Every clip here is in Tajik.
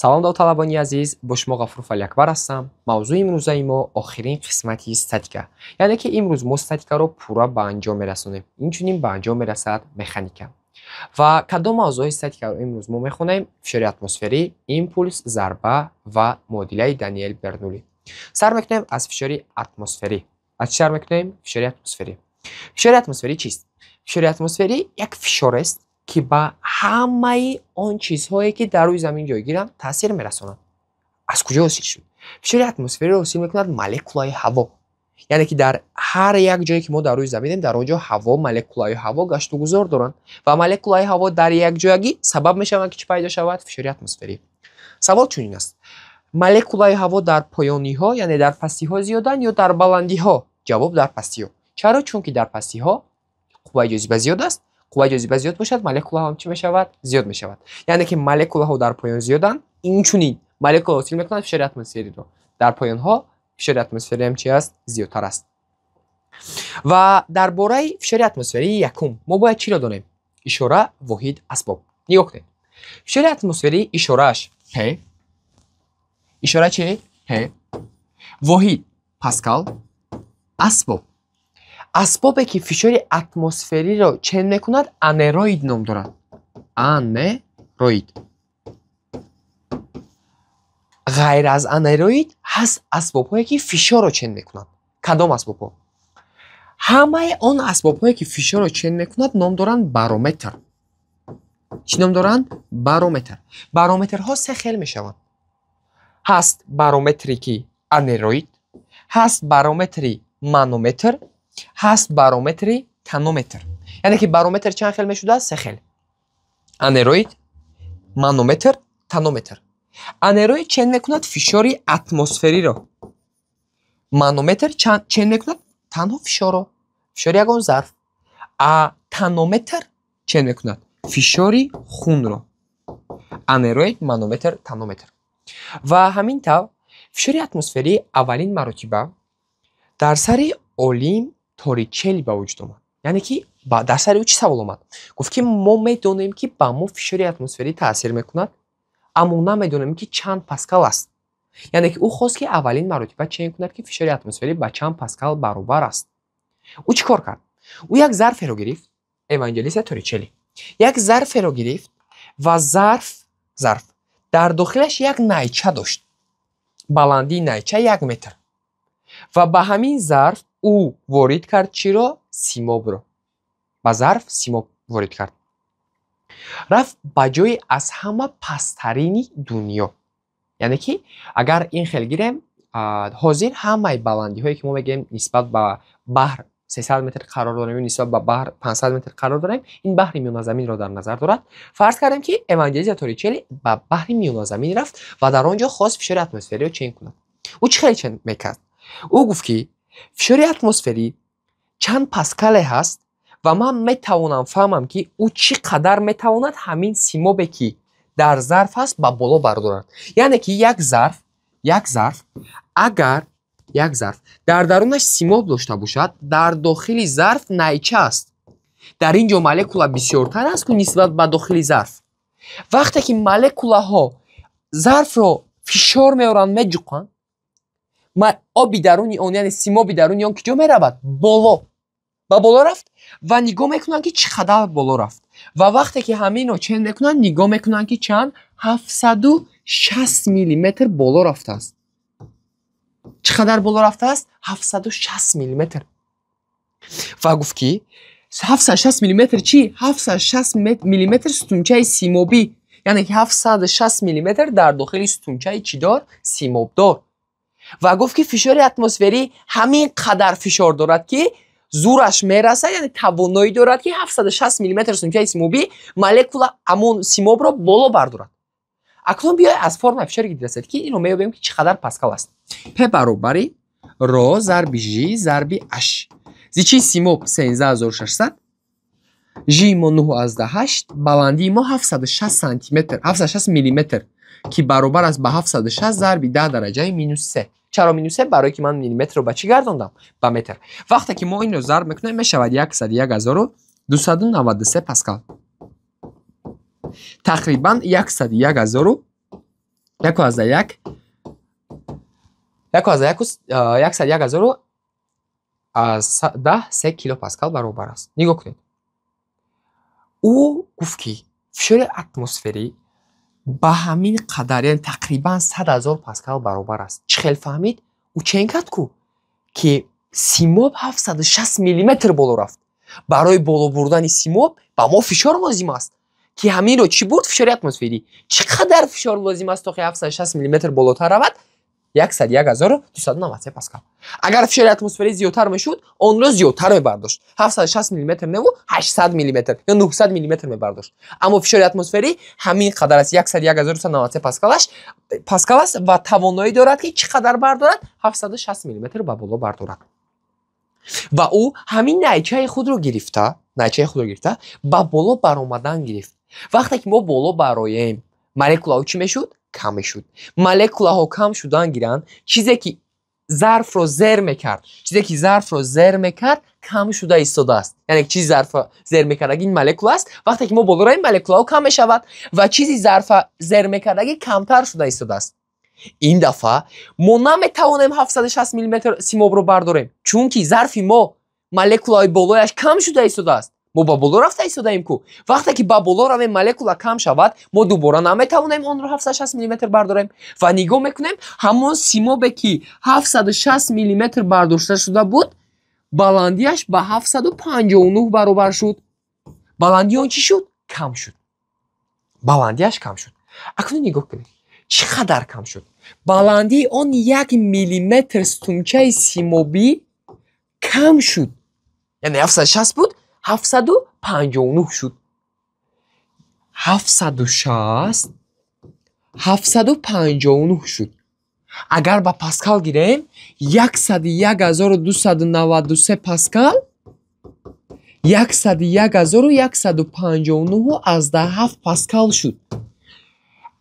Салом, довталабони азиз, бо шумо Ғафур Фалиакбар ҳастам. Мавзӯи имрӯзаи мо охирин қисмати статика. Яъне ки имрӯз мо статикаро пурра ба анҷом мерасонем. Инчунин ба анҷом мерасад механика. Ва кадом мавзӯи статикаро имрӯз мо мехонем? Фишори атмосферӣ, импулс, зарба ва муодилаи Даниэл Бернулли. Сар мекунем аз фишори атмосферӣ. Аз чӣ сар мекунем? Фишори атмосферӣ. Фишори атмосферӣ чист? Фишори атмосферӣ як фишор аст, ки ба ҳамаи он чизҳое, ки дар рӯи замин ҷойгиранд, таъсир мерасонад. Аз куҷо ҳосил шуд? Фишори атмосфериро ҳосил мекунад молекулаи ҳаво. Яъне ки дар ҳар як ҷое, ки мо дар рӯи заминем, дар он ҷо ҳаво, молекулаи ҳаво гашту гузор доранд ва молекулаи ҳаво дар якҷоягӣ сабаб мешаванд, ки чӣ пайдо шавад? Фишори атмосферӣ. Савол чунин аст: молекулаи ҳаво дар поёниҳо, яъне дар пастиҳо зиёданд ё дар баландиҳо? Ҷавоб: дар пастиҳо. Чаро? Чунки дар пастиҳо қувваи ҷозиба зиёд аст. Қувваи ҷозиба зиёд бошад, молекулаҳо ҳам чӣ мешавад? Зиёд мешавад. Яъне ки молекулаҳо дар поён зиёданд, инчунин молекула ҳосил мекунанд фишори атмосфериро. Дар поёнҳо фишори атмосферӣ ҳам чӣ аст? Зиёдтар аст. Ва дар бораи фишори атмосферии якум мо бояд чиро донем? Ишора, воҳид, асбоб. Нигоҳ кунед. Фишори атмосферӣ ишорааш P. Ишора чи? P. Воҳид паскал, асбоб. Асбобе, ки фишори атмосфериро чен мекунад, анероид ном дорад. Анероид. Ғайр аз анероид ҳаст асбобҳое, ки фишорро чен мекунанд. Кадом асбобҳо? Ҳамаи он асбобҳое, ки фишорро чен мекунад, ном доранд барометр. Чӣ ном доранд? Барометр. Барометрҳо се хел мешаванд. Ҳаст барометре, ки анероид, ҳаст барометри манометр, ҳаст барометри тонометр. Яъне ки барометр чанд хел мешудааст? Се хел: анероид, манометр, тонометр. Анероид чен мекунад фишори атмосфериро. Манометр чен мекунад танҳо фишорро, фишори ягон зарф. А тонометр чен мекунад фишори хунро. Анероид, манометр, тонометр. Ва ҳамин тавр фишори атмосферӣ аввалин маротиба дар сари олим Торричелли ба вуҷуд омад. Яъне ки дар сари ӯ чӣ савол омад? Гуфт, ки мо медонем, ки ба мо фишори атмосферӣ таъсир мекунад, аммо намедонем, ки чанд паскал аст. Яъне ки ӯ хост, ки аввалин маротиба чен кунад, ки фишори атмосферӣ ба чанд паскал баробар аст. Ӯ чӣ кор кард? Ӯ як зарферо гирифт, Евангелиста Торричелли як зарферо гирифт ва зарф дар дохилаш як найча дошт. Баландии найча 1 метр. Ва ба ҳамин зарф ӯ ворид кард чиро? Симобро. Ба зарф симоб ворид кард. Рафт ба ҷои аз ҳама пасттарини дунё. Яъне ки агар ин хел гирем, ҳозир ҳамаи баландиҳое, ки мо мегӯем, нисбат ба баҳр 300 метр қарор дорем ё нисбат ба баҳр 500 метр қарор дорем, ин баҳри Миёназаминро дар назар дорад. Фарз кардем, ки Евангелиста Торричелли ба баҳри Миёназамин рафт ва дар он ҷо хост фишори атмосфериро чен кунад. Ӯ чӣ хел чен мекард? Ӯ гуфт, ки фишори атмосферӣ чанд паскале ҳаст ва ман метавонам фаҳмам, ки ӯ чӣ қадар метавонад ҳамин симобе, ки дар зарф аст, ба боло бардорад. Яъне ки як зарф, агар як зарф дар дарунаш симоб дошта бошад, дар дохили зарф найча аст. Дар ин ҷо молекула бисёртар аст ку нисбат ба дохили зарф. Вақте ки молекулаҳо зарфро фишор меоранд, меҷуқанд, оби даруни он, яъне симоби даруни он, куҷо меравад? Боло. Ба боло рафт ва нигоҳ мекунанд, ки чӣ қадар боло рафт. Ва вақте ки ҳаминро чен мекунанд, нигоҳ мекунанд, ки чанд? 760 миллиметр боло рафтааст. Чӣ қадар боло рафтааст? 760 миллиметр. Ва гуфт, ки 760 миллиметр чӣ? 760 миллиметр сутунчаи симобӣ, яъне ки 760 миллиметр дар дохили сутунчаи чӣ дор? Симобдор. Ва гуфт, ки фишори атмосферӣ ҳамин қадар фишор дорад, ки зӯраш мерасад, яъне тавоноӣ дорад, ки 760 миллиметр сутунчаи симобӣ молекула ҳамон симобро боло бардорад. Акнун биёй аз формулаи фишори гидростатикӣ инро меёбем, ки чӣ қадар паскал аст. П баробари ро зарби ж зарби h. Зичии симоб 13 600, жи мо 9,8, баландии мо 760 сантиметр, 760 миллиметр, ки баробар аст ба 760 зарби 10 дараҷаи минус 3. Чаро минус 3? Барое ки ман миллиметрро ба чӣ гардондам? Ба метр. Вақте ки мо инро зарб мекунем, мешавад 101 293 паскал, тақрибан 101. 1 аз 1, 1 аз 1, 101 аз 10 3 килопаскал баробар аст. Нигоҳ кунед, ӯ гуфт, ки фишори атмосферӣ ба ҳамин қадар, яъне тақрибан 100 000 паскал баробар аст. Чӣ хел фаҳмид? Ӯ чен кард ку, ки симоб 760 миллиметр боло рафт. Барои боло бурдани симоб ба мо фишор лозим аст, ки ҳаминро чӣ бурд? Фишори атмосферӣ. Чӣ қадар фишор лозим аст, то ки 760 миллиметр болотар равад? 101 293 паскал. Агар фишори атмосферӣ зиёдтар мешуд, онро зиёдтар мебардошт, 760 миллиметр неву, 800 миллиметр ё 900 миллиметр мебардошт. Аммо фишори атмосферӣ ҳамин қадар аст, 101 293 паскал аст ва тавоноӣ дорад, ки чӣ қадар бардорад? 760 миллиметр ба боло бардорад. Ва ӯ ҳамин найчаи худро гирифта ба боло баромадан гирифт. Вақте ки мо боло бароем, молекулаҳо чӣ мешуд? Кам мешуд. Молекулаҳо кам шудан гиранд, чизе ки зарфро зер мекард, кам шуда истодааст. Яъне чизи зарфро зер мекардаги ин молекула аст. Вақте ки мо боло равем, молекулаҳо кам мешавад ва чизи зарфа зер мекардагӣ камтар шуда истодааст. Ин дафъа мо наметавонем 760 миллиметр симобро бардорем, чунки зарфи мо молекулаҳои болояш кам шуда истодааст. Мо ба боло рафта истодаем ку. Вақте ки ба боло равем, молекула кам шавад, мо дубора наметавонем онро 760 миллиметр бардорем. Ва нигоҳ мекунем, ҳамон симобе, ки 760 миллиметр бардошта шуда буд, баландиаш ба 759 баробар шуд. Баландии он чӣ шуд? Кам шуд. Баландиаш кам шуд. Акнун нигоҳ кунед, чӣ қадар кам шуд. Баландии он 1 миллиметр сутунчаи симобӣ кам шуд, яъне 760 буд, 759 шуд. 760, 759 шуд. Агар ба паскал гирем, 101 293 паскал, 101 159 аз 10 7 паскал шуд.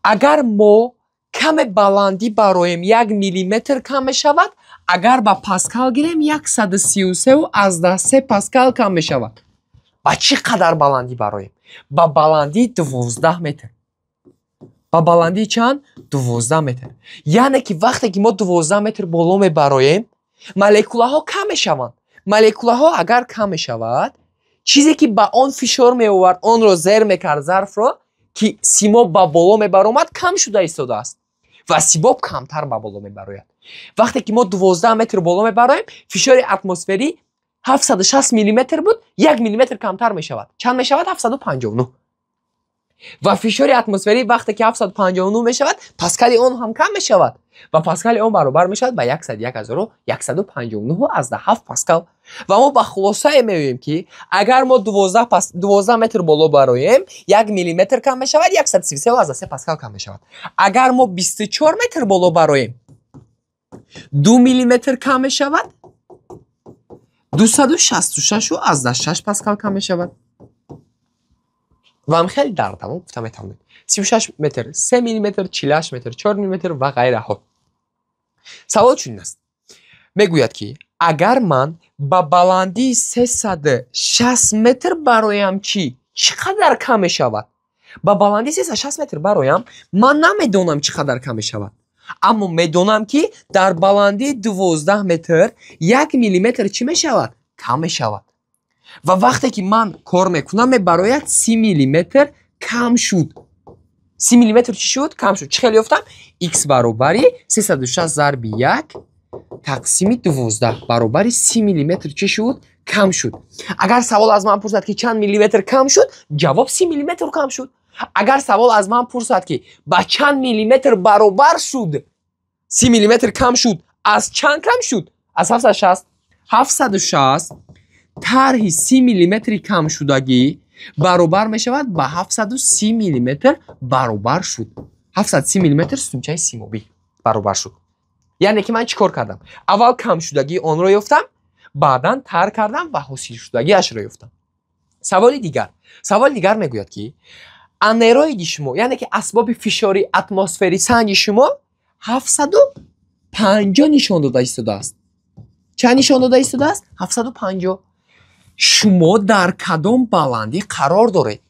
Агар мо каме баландӣ бароем, 1 миллиметр кам мешавад. Агар ба паскал гирем, 133 аз 10 3 паскал кам мешавад. Ба чӣ қадар баландӣ бароем? Ба баландии 12 метр. Ба баландии чанд? 12 метр. Яъне ки вақте ки мо 12 метр боло мебароем, молекулаҳо кам мешаванд. Молекулаҳо агар кам мешавад, чизе ки ба он фишор меовард, онро зер мекард зарфро, ки симоб ба боло мебаромад, кам шуда истодааст ва симоб камтар ба боло мебарояд. Вақте ки мо 12 метр боло мебароем, фишори атмосферӣ 760 миллиметр буд, 1 миллиметр камтар мешавад. Чанд мешавад? 759. Ва фишори атмосферӣ вақте ки 759 мешавад, паскали он ҳам кам мешавад ва паскали он баробар мешавад ба 101 159 аз 10 7 паскал. Ва мо ба хулосае меоем, ки агар мо 12 метр боло бароем, 1 миллиметр кам мешавад, 133 аз 3 паскал кам мешавад. Агар мо 24 метр боло бароем, 2 миллиметр кам мешавад, 266 аз 6 паскал кам мешавад. Ва хеле дар давом гуфта метавонед: 36 метр 3 миллиметр, 48 метр 4 миллиметр ва ғайраҳо. Савол чунин аст, мегӯяд, ки агар ман ба баландии 360 метр бароям, чӣ чӣ қадар кам мешавад? Ба баландии 360 метр бароям, ман намедонам, чӣ қадар кам мешавад, аммо медонам, ки дар баландии 12 метр 1 миллиметр чӣ мешавад? Кам мешавад. Ва вақте ки ман кор мекунам, мебарояд, 30 миллиметр кам шуд. 30 миллиметр чӣ шуд? Кам шуд. Чӣ хел ёфтам? Х баробари 360 зарби 1 тақсими 12 баробари 30 миллиметр чӣ шуд? Кам шуд. Агар савол аз ман пурсад, ки чанд миллиметр кам шуд, ҷавоб: 30 миллиметр кам шуд. Агар савол аз ман пурсад, ки ба чанд миллиметр баробар шуд, 30 миллиметр кам шуд, аз чанд кам шуд? Аз 760. 760 тарҳи 30 миллиметри камшудагӣ баробар мешавад ба 730 миллиметр баробар шуд. 730 миллиметр сутунчаи симобӣ баробар шуд. Яъне ки ман чӣ кор кардам? Аввал камшудагии онро ёфтам, баъдан тарҳ кардам ва ҳосилшудагиашро ёфтам. Саволи дигар мегӯяд, ки анероиди шумо, яъне ки асбоби фишори атмосфери санҷи шумо, 750 нишон дода истодааст. Чанд нишон дода истодааст? 750. Шумо дар кадом баландӣ қарор доред?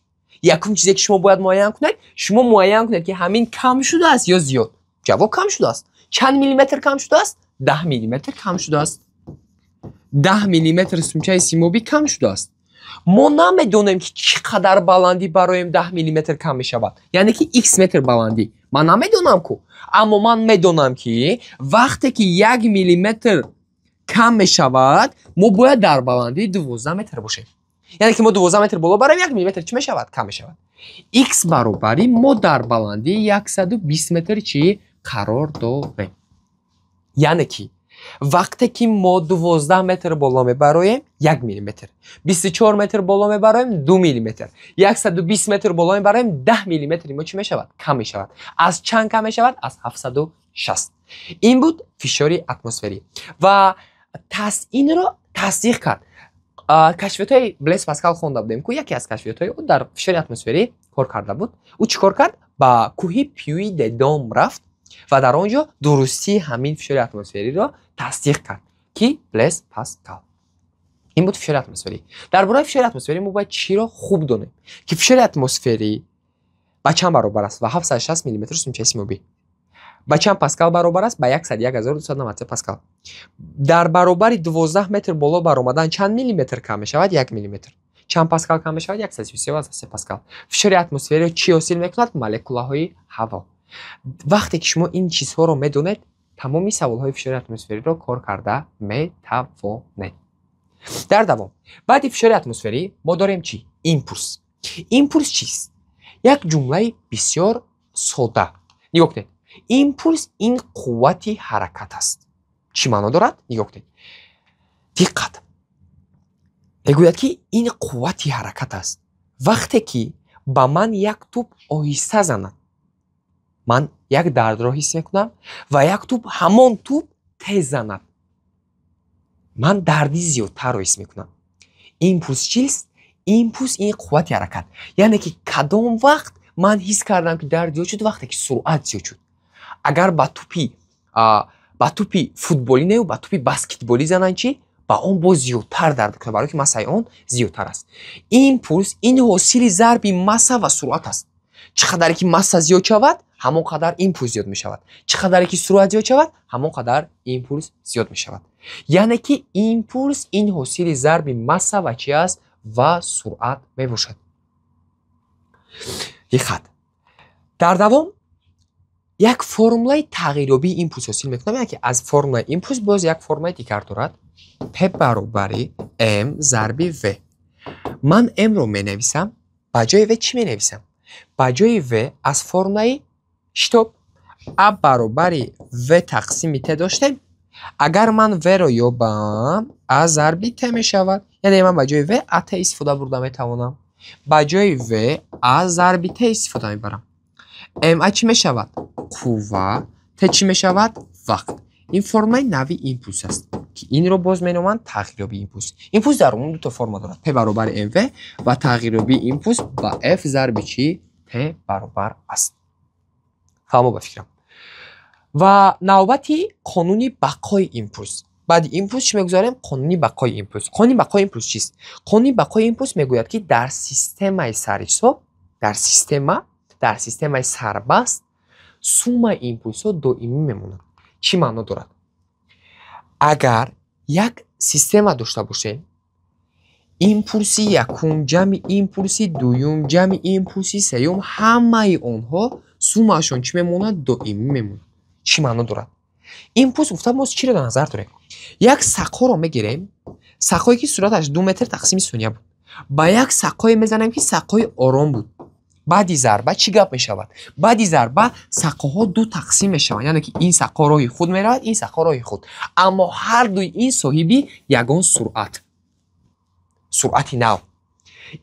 Якум чизе, ки шумо бояд муайян кунед, шумо муайян кунед, ки ҳамин кам шудааст ё зиёд. Ҷавоб кам шудааст. Чанд миллиметр кам шудааст? 10 миллиметр кам шудааст. 10 миллиметр сумчаи симобӣ кам шудааст. Мо намедонем, ки чӣ қадар баландӣ бароем 10 миллиметр кам мешавад, яъне ки х метр баландӣ ман намедонам ку, аммо ман медонам, ки вақте ки 1 миллиметр кам мешавад, мо бояд дар баландии 12 метр бошем, яъне ки мо 12 метр боло бароем, 1 миллиметр чӣ мешавад? Кам мешавад. Х баробари мо дар баландии 120 метр чӣ қарор дорем, яъне ки вақте ки мо 12 метр боло мебароем, 1 миллиметр, 24 метр боло мебароем, 2 миллиметр, 120 метр боло мебароем, 10 миллиметри мо чӣ мешавад? Кам мешавад. Аз чанд кам мешавад? Аз 760. Ин буд фишори атмосферӣ ва инро тасдиқ кард. Кашфиётҳои Блез Паскал хонда будем ку, яке аз кашфиётҳои ӯ дар фишори атмосферӣ кор карда буд. Ӯ чӣ кор кард? Ба кӯҳи Пюи де Дом рафт ва дар он ҷо дурустии ҳамин фишори атмосфериро тасдиқ кард, ки Блез Паскал. Ин буд фишори атмосферӣ. Дар бораи фишори атмосферӣ мо бояд чиро хуб донем? Ки фишори атмосферӣ ба чанд баробар аст? Ба 760 миллиметр сумчаи симобӣ. Ба чанд паскал баробар аст? Ба 101 293 паскал. Дар баробари 12 метр боло баромадан чанд миллиметр кам мешавад? 1 миллиметр. Чанд паскал кам мешавад? 133 паскал. Фишори атмосфериро чӣ ҳосил мекунад? Молекулаҳои ҳаво. Вақте ки шумо ин чизҳоро медонед, тамоми саволҳои фишори атмосфериро кор карда метавонед. Дар давом, баъди фишори атмосферӣ мо дорем чӣ? Импульс. Импульс чист? Як ҷумлаи бисёр сода. Нигоҳ кунед, импульс ин қуввати ҳаракат аст. Чӣ маъно дорад? Нигоҳ кунед, диққат. Мегӯяд, ки ин қуввати ҳаракат аст. Вақте ки ба ман як тӯб оҳиста занад, ман як дардро ҳис мекунам ва як тӯб, ҳамон тӯб тез занад, ман дарди зиёдтарро ҳис мекунам. Импульс чист? Импульс ин қуввати ҳаракат, яъне ки кадом вақт ман ҳис кардам, ки дард зиёд шуд? Вақте ки суръат зиёд шуд. Агар ба тӯпи футболӣ нею, ба тӯпи баскетболӣ зананд чӣ? Ба он боз зиёдтар дард мекунад, барое ки массаи он зиёдтар аст. Импульс ин ҳосили зарби масса ва суръат аст. Чӣ қадаре ки масса зиёд шавад, ҳамон қадар импульс зиёд мешавад. Чӣ қадаре ки суръат зиёд шавад, ҳамон қадар импульс зиёд мешавад. Яъне ки импульс ин ҳосили зарби масса ва чӣ аст? Ва суръат мебошад. Диққат, дар давом як формулаи тағйирёбии импульс ҳосил мекунам. Яке аз формулаи импульс боз як формулаи дигар дорад: п баробари м зарби в. Ман м-ро менависам, ба ҷои в чӣ менависам? Ба ҷои в аз формулаи шитоб а баробари в тақсими т доштем. Агар ман в-ро ёбам, а зарби т мешавад. Яъне ман ба ҷои в ат истифода бурда метавонам. Ба ҷои в а зарби т истифода мебарам. Ма чӣ мешавад? Қувва. Т чӣ мешавад? Вақт. Ин формаи нави импульс аст, ки инро боз меноманд тағйирёбии импульс. Импульс дар умум дуто форма дорад: п баробари мв ва тағйирёбии импульс ба f зарби чӣ? Т баробар аст. Фаҳмо, ба фикрам. Ва навбати қонуни бақои импульс. Баъди импульс чӣ мегузарем? Қонуни бақои импульс. Қонуни бақои импульс чист? Қонуни бақои импульс мегӯяд, ки дар системаи сарҳисоб, дар системаи сарбаст суммаи импулсҳо доимӣ мемонад. Чӣ маъно дорад? Агар як система дошта бошем, импулси якум ҷамъи импулси дуюм ҷамъи импулси сеюм, ҳамаи онҳо суммаашон чӣ мемонад? Доимӣ мемонад. Чӣ маъно дорад? Импулс гуфта мо чиро дар назар дорем? Як сақоро мегирем, сақое ки суръаташ 2 метр тақсими сония буд, ба як сақое мезанем, ки сақои ором буд. Баъди зарба чӣ гап мешавад? Баъди зарба сақоҳо ду тақсим мешаванд, яъне ки ин сақо роҳи худ меравад, ин сақо роҳи худ, аммо ҳардуи ин соҳиби ягон суръат, суръати нав.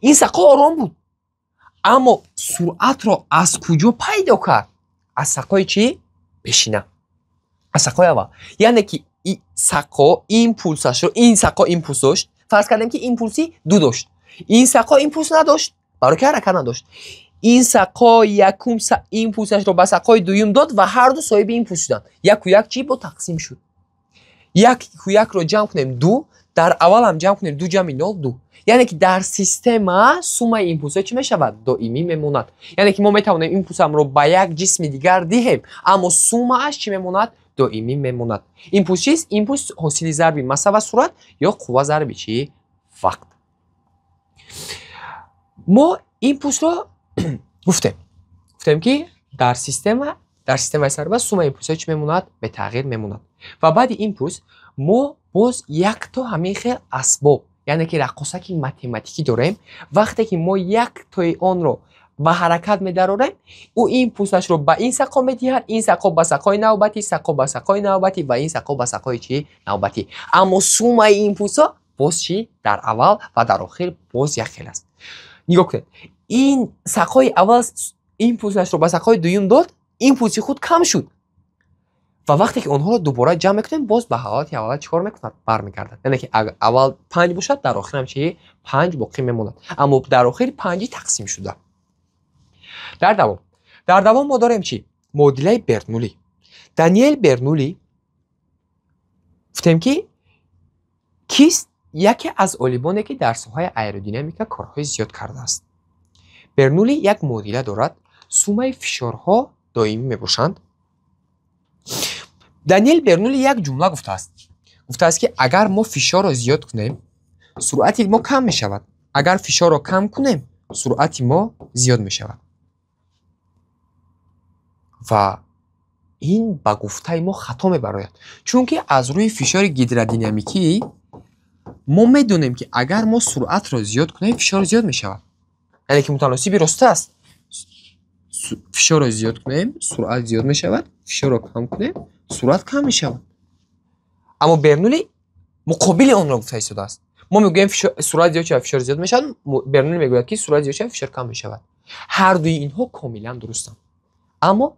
Ин сақо ором буд, аммо суръатро аз куҷо пайдо кард? Аз сақои чӣ? Пешина, аз сақои аввал. Яъне ки сақо импулсашро, ин сақо импулс дошт, фарз кардем, ки импулси ду дошт. Ин сақо импулс надошт, барои ки ҳаракат надошт. Ин сақо якум импулсашро ба сақои дуюм дод ва ҳарду соҳиби импулс шуданд. Яку як чӣ бо тақсим шуд. Яку якро ҷамъ кунем, ду. Дар аввал ҳам ҷамъ кунем 2 ҷамъи 0 2. Яъне ки дар система суммаи импулсҳо чӣ мешавад? Доимӣ мемонад. Яъне ки мо метавонем импулсамро ба як ҷисми дигар диҳем, аммо суммааш чӣ мемонад? Доимӣ мемонад. Импулс чист? Импулс ҳосили зарби масса ва суръат ё қувва зарби чӣ? Вақт. Мо импулсро гуфтем. Гуфтем ки дар системаи сарбаст суммаи импулсҳо чӣ мемонад? Бетағйир мемонад. Ва баъди импулс мо боз якто ҳамин хел асбоб, яъне ки раққосаки математикӣ дорем. Вақте ки мо яктои онро ба ҳаракат медарорем, ӯ импулсашро ба ин сақо медиҳад, ин сақо ба сақои навбатӣ, сақо ба сақои навбатӣ ва ин сақо ба сақои чӣ? Навбатӣ. Аммо суммаи импулсҳо боз чӣ? Дар аввал ва дар охир боз як хел аст. Нигоҳ кунед, ин сақои аввал импулсашро ба сақои дуюм дод, импулси худ кам шуд. Ва вақте ки онҳоро дубора ҷамъ мекунем, боз ба ҳолати аввала чӣ кор мекунад? Бармегардад. Яъне ки аввал 5 бошад, дар охир ҳам чӣ? 5 боқӣ мемонад. Аммо дар охир 5 тақсим шуда. Дар давом мо дорем чӣ? Муодилаи Бернулли. Даниел Бернулли гуфтем ки кист? Яке аз олимоне ки дар соҳаи аэродинамика корҳои зиёд кардааст. Бернулли як муодила дорад, суммаи фишорҳо доимӣ мебошанд. Даниел Бернулли як ҷумла гуфтааст. Гуфтааст ки агар мо фишорро зиёд кунем, суръати мо кам мешавад. Агар фишорро кам кунем, суръати мо зиёд мешавад. Ва ин ба гуфтаи мо хато мебарояд. Чунки аз рӯи фишори гидродинамикӣ мо медонем ки агар мо суръатро зиёд кунем, фишор зиёд мешавад. Яъне ки мутаносиби роста аст. Фишорро зиёд кунем, суръат зиёд мешавад, фишорро кам кунем, суръат кам мешавад. Аммо Бернулли муқобили онро гуфта истодааст. Мо мегӯем суръат зиёд шавад, фишор зиёд мешавад. Бернулли мегӯяд ки суръат зиёд шавад, фишор кам мешавад. Ҳар дуи инҳо комилан дурустанд. Аммо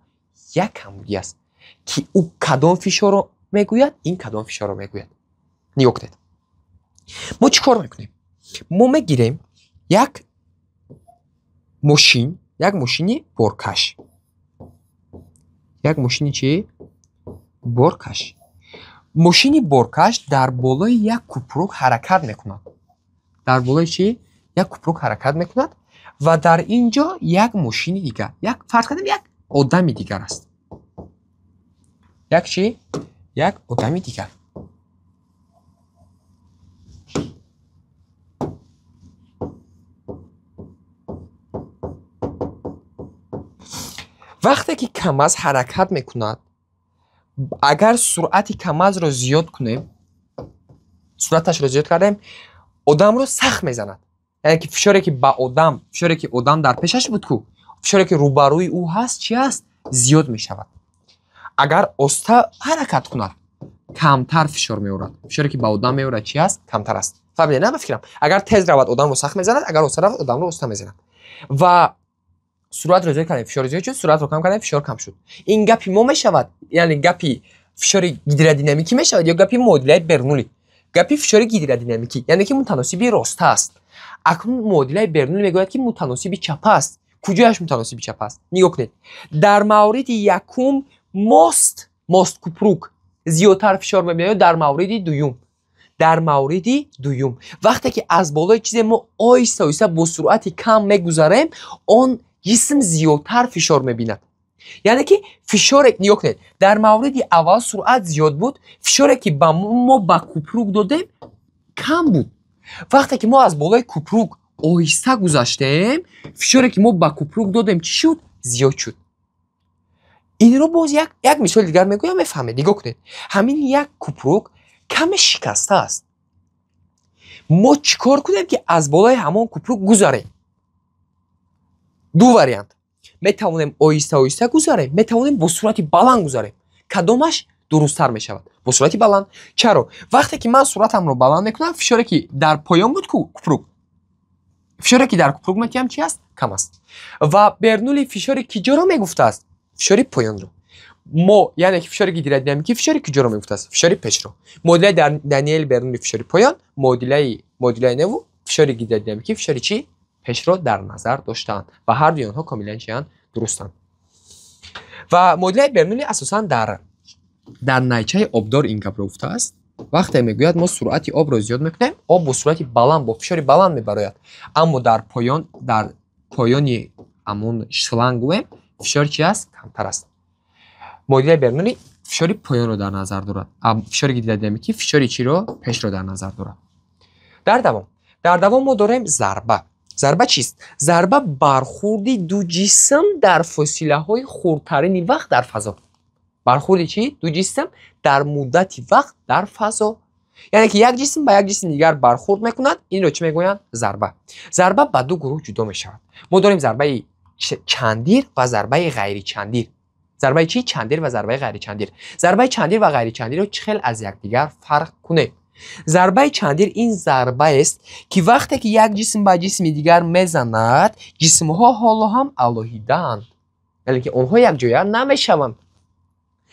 як камбудӣ аст ки ӯ кадом фишорро мегӯяд, ин кадом фишорро мегӯяд. Нигоҳ кунед. Мо чӣ кор мекунем? Мо мегирем як мошин, як мошини боркаш. Як мошини чӣ? Боркаш. Мошини боркаш дар болои як купрук ҳаракат мекунад. Дар болои чӣ? Як купрук ҳаракат мекунад ва дар ин ҷо як мошини дигар, як фарз кардем як одами дигар аст. Як чӣ? Як одами дигар. Вақте ки КамАЗ ҳаракат мекунад, агар суръати КамАЗро зиёд кунем, суръаташро зиёд кардем, одамро сахт мезанад. Яъне ки фишоре ки ба одам, фишоре ки одам дар пешаш буд ку, фишоре ки рӯбарӯи ӯ ҳаст, чӣ аст? Зиёд мешавад. Агар оста ҳаракат кунад, камтар фишор меорад. Фишоре ки ба одам меорад чӣ аст? Камтар аст. Фаҳмидед, на ба фикрам? Агар тез равад, одамро сахт мезанад, агар оста равад, одамро оста мезанад. Ва суръатро зиёд кардем, фишор зиёд шуд, суръатро кам кардем, фишор кам шуд. Ин гапи мо мешавад, яъне гапи фишори гидродинамикӣ мешавад ё гапи муодилаи Бернулли? Гапи фишори гидродинамикӣ, яъне ки мутаносиби роста аст. Акнун муодилаи Бернулли мегӯяд ки мутаносиби чапа аст. Куҷояш мутаносиби чапа аст? Нигоҳ кунед. Дар мавриди якум мост купрук зиёдтар фишор мебинад дар мавриди дуюм. Дар мавриди дуюм. Вақте ки аз болои чизе мо оҳиста оҳиста бо суръати кам мегузарем, он ҷисм зиёдтар фишор мебинад. Яъне ки фишоре, нигоҳ кунед, дар мавриди аввал суръат зиёд буд, фишоре ки ба мо ба купрук додем кам буд. Вақте ки мо аз болои купрук оҳиста гузаштем, фишоре ки мо ба купрук додем чӣ шуд? Зиёд шуд. Инро боз як мисоли дигар мегӯям, мефаҳмед. Нигоҳ кунед, ҳамин як купрук каме шикаста аст. Мо чӣ кор кунем ки аз болои ҳамон купрук гузарем? Ду вариант. Метавонем оҳиста оҳиста гузарем, метавонем бо суръати баланд гузарем. Кадомаш дурусттар мешавад? Бо суръати баланд. Чаро? Вақте ки ман суръатамро баланд мекунам, фишоре ки дар поён буд купрук, фишоре ки дар купрук метиҳам чи аст? Кам аст. Ва Бернулли фишори киҷоро мегуфтааст? Фишори поёнро. Мо, яъне ки фишори гидродинамикӣ фишори киҷоро мегуфтааст? Фишори пешро. Муодилаи Даниел Бернулли фишори поён, муодилаи неву фишори гидродинамикӣ фишори чӣ? Пешро дар назар доштаанд ва ҳар дуи онҳо комилан чианд? Дурустанд. Ва муодилаи Бернулли асосан дар найчаи обдор ин гапро гуфтааст. Вақте мегӯяд, мо суръати обро зиёд мекунем, об бо суръати баланд, бо фишори баланд мебарояд. Аммо дар поён, дар поёни ҳамон шланг гӯем, фишор чи аст? Камтар аст. Муодилаи Бернулли фишори поёнро дар назар дорад. Фишори гидродинамикӣ фишори чиро? Пешро дар назар дорад. Дар давом мо дорем зарба. Зарба чист? Зарба — бархурди ду ҷисм дар фосилаҳои хурдтарини вақт дар фазо. Бархурди чӣ? Ду ҷисм дар муддати вақт дар фазо, яъне ки як ҷисм ба як ҷисми дигар бархурд мекунад. Инро чӣ мегӯянд? Зарба. Зарба ба ду гурӯҳ ҷудо мешавад. Мо дорем зарбаи чандир ва зарбаи ғайричандир. Зарбаи чӣ? Чандир ва зарбаи ғайричандир. Зарбаи чандир ва ғайричандирро чӣ хел аз якдигар фарқ кунем? Зарбаи чандир — ин зарбаест, ки вақте ки як ҷисм ба ҷисми дигар мезанад, ҷисмҳо ҳоло ҳам алоҳидаанд, яъне ки онҳо якҷоя намешаванд.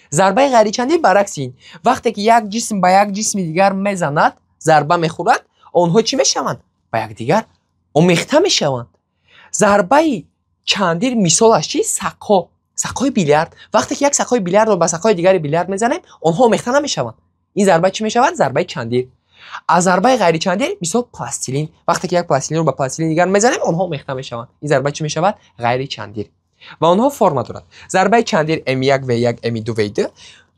Зарбаи ғайричандир баръакси ин: вақте ки як ҷисм ба як ҷисми дигар мезанад, зарба мехӯрад, онҳо чӣ мешаванд? Ба якдигар омехта мешаванд. Зарбаи чандир мисолаш чи? Сақо, сақои билярд. Вақте ки як сақои билярдро ба сақои дигари билярд мезанем, онҳо омехта намешаванд. Ин зарба чӣ мешавад? Зарбаи чандир. Аз зарбаи ғайричандир мисол пластилин. Вақте ки як пластилинро ба пластилини дигар мезанем, онҳо омехта мешаванд. Ин зарба чӣ мешавад? Ғайричандир. Ва онҳо форма дорад. Зарбаи чандир: М1 В1, М2 В2,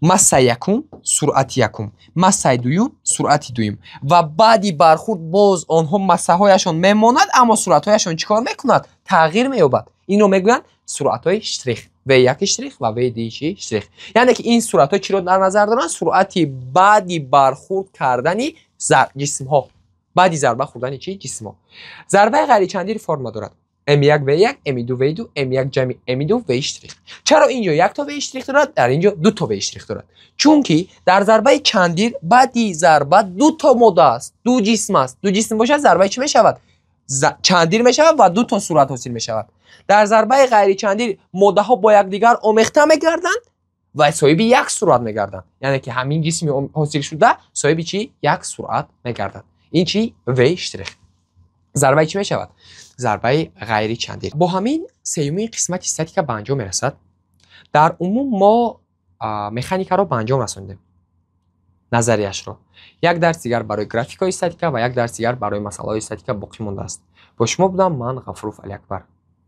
массаи якум, суръати якум, массаи дуюм, суръати дуюм. Ва баъди бархурд боз онҳо массаҳояшон мемонад, аммо суръатҳояшон чӣ кор мекунад? Тағйир меёбад. Инро мегӯянд суръатҳои штрих: В1 штрих ва В2 штрих. Яъне ки ин суръатҳо чиро дар назар доранд? Суръати баъди бархурд кардани ҷисмҳо, баъди зарба хӯрдани чӣ? Ҷисмҳо. Зарбаи ғайричандир форма дорад: М1 В1, М2 В2, М1 ҷамъи М2 В штрих. Чаро инҷо якто В штрих дорад, дар инҷо дуто В штрих дорад? Чунки дар зарбаи чандир баъди зарба дуто модда аст, ду ҷисм аст. Ду ҷисм бошад, зарбаи чӣ мешавад? Чандир мешавад ва дуто суръат ҳосил мешавад. Дар зарбаи ғайричандир моддаҳо бо якдигар омехта мегарданд ва соҳиби як суръат мегарданд, яъне ки ҳамин ҷисми ҳосилшуда соҳиби чӣ? Як суръат мегардад. Ин чӣ? В штрих. Зарбаи чӣ мешавад? Зарбаи ғайричандир. Бо ҳамин сеюмин қисмати статика ба анҷом мерасад. Дар умум мо механикаро ба анҷом расондем, назарияшро. Як дарс дигар барои графикаҳои статика ва як дарс дигар барои масъалаҳои статика боқӣ мондааст. Бо шумо будам ман, Ғафуров Алиакбар.